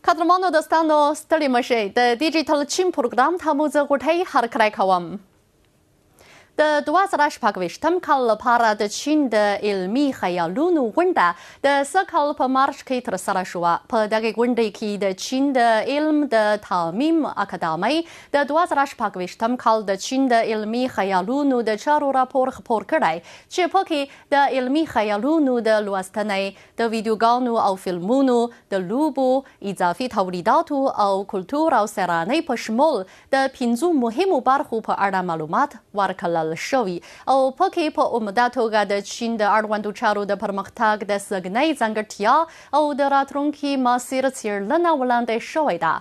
قدرمنو دوستانو ستړي مه شئ، د ډیجیټل چین پروګرام ته مو زه غوټۍ هرکلی کوم. د 2026 کال لپاره د چین د علمي خیالونو غونډه د سږ کال په مارچ کې ترسره شوه. په دغې غونډې کې د چین د علم د تعمیم اکاډمۍ د 2026 کال د چین د علمي خیالونو د چارو راپور خپور کړی چې پکې د علمي خیالونو د لوستنې، د ویډیوګانو او فلمونو، د لوبو، اضافي تولیداتو او کلتور او سیلانۍ په شمول د پنځو مهمو برخو په اړه معلومات ورکړل شوي او پکې په عمده توګه د چین د اړوندو چارو د پرمختګ د سږنۍ ځانګړتیا او د راتلونکي مسیر څېړنه وړاندې شوې ده.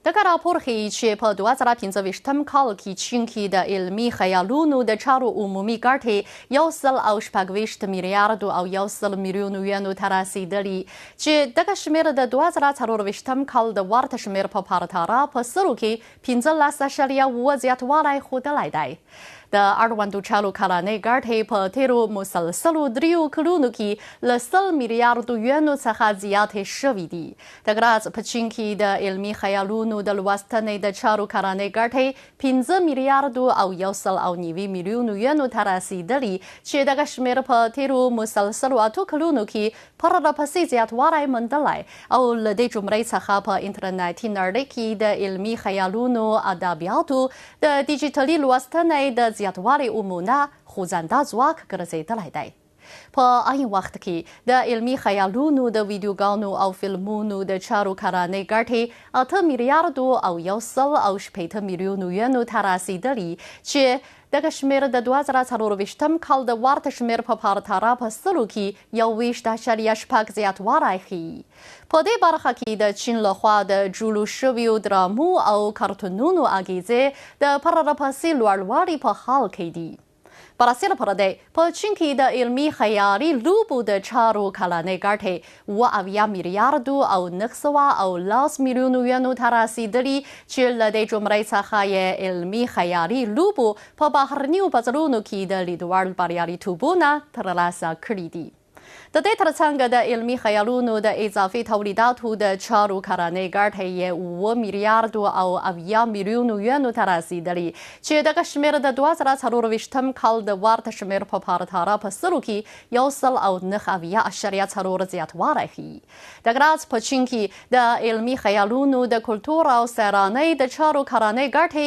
دغه راپور ښيي چې په 2025 کال کې چین کې د علمي خیالونو د چارو عمومي ګټې 126 میلیاردو او 100 میلیونو ینو ته رسېدلي چې دغه شمېر د 2024 کال د ورته شمېر په پرتله په سلو کې 15.7 زیاتوالی ښودلی دی. د اړوندو چارو کلنۍ ګټې په تېرو مسلسلو دریو کلونو کې له 100 میلیاردو ینو څخه زیاتې شوې دي. دغه راز په چین کې د علمي خیالونو د لوستنې د چارو کلنۍ ګټې 5 میلیاردو او 190 میلیونو ینو ته رسېدلي چې دغه شمېر په تېرو مسلسلو 8 کلونو کې پرله پسې زیاتوالی موندلی او له دې جملې څخه په انټرنیټي نړۍ کې د علمي خیالونو ادبیاتو د ډیجیټلي لوستنې د زیاتوالي عموده خوځنده ځواک ګرځېدلی دی. په عین وخت کې د علمي خیالونو د ویډیوګانو او فلمونو د چارو کلنۍ ګټې 8 میلیاردو او 160 میلیونو ینو ته رسېدلي چې دغه شمېر د 2024 کال د ورته شمېر په پرتله په سلو کې 21.6 زیاتوالی ښيي. په دې برخه کې د چین لخوا د جوړو شویو ډرامو او کارتونونو اغېزې د پرله پسې لوړوالي په حال کې دي. برسېره پر دې، په چین کې د علمي خیالي لوبو د چارو کلنۍ ګټې 77 میلیاردو او 910 میلیونو ینو ته رسېدلي چې له دې جملې څخه یې علمي خیالي لوبو په بهرنیو بازارونو کې د لیدوړ بریالیتوبونه ترلاسه کړي دي. د دې ترڅنګ د علمي خیالونو د اضافي تولیداتو د چارو کلنۍ ګټې یې 7 میلیاردو او 70 میلیونو ینو ته رسېدلي چې دغه شمېر د 2024 کال د ورته شمېر په پرتله په سلو کې 179.4 زیاتوالی ښيي. دغه راز په چین کې د علمي خیالونو د کلتور او سیلانۍ د چارو کلنۍ ګټې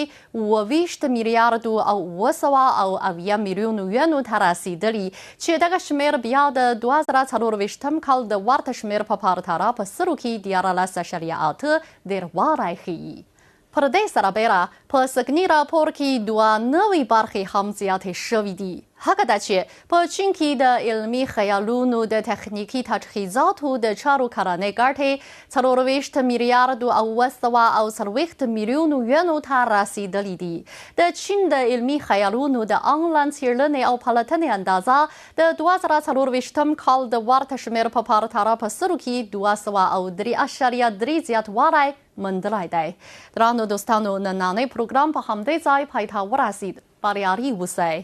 27 میلیاردو او 770 میلیونو ینو ته رسېدلي چې دغه شمېر بیا د 2024 کال د ورته شمېر په پرتله په سلو کې 13.8 ډېروالی ښيي. پر دې سربېره په سږني راپور کې دوه نوې برخې هم زیاتې شوې دي. هغه دا چې په چین کې د علمي خیالونو د تخنیکي تجهیزاتو د چارو کلنۍ ګټې 24 میلیاردو او 740 میلیونو ینو ته رسېدلې دي. د چین د علمي خیالونو د آنلاین څېړنې او پلټنې اندازه د 2024 کال د ورته شمېر په پرتله په سلو کې 203.3 زیاتوالی موندلی دی. درانو دوستانو، نننی پروګرام په همدې ځای پای ته ورسید. بریالي اوسئ.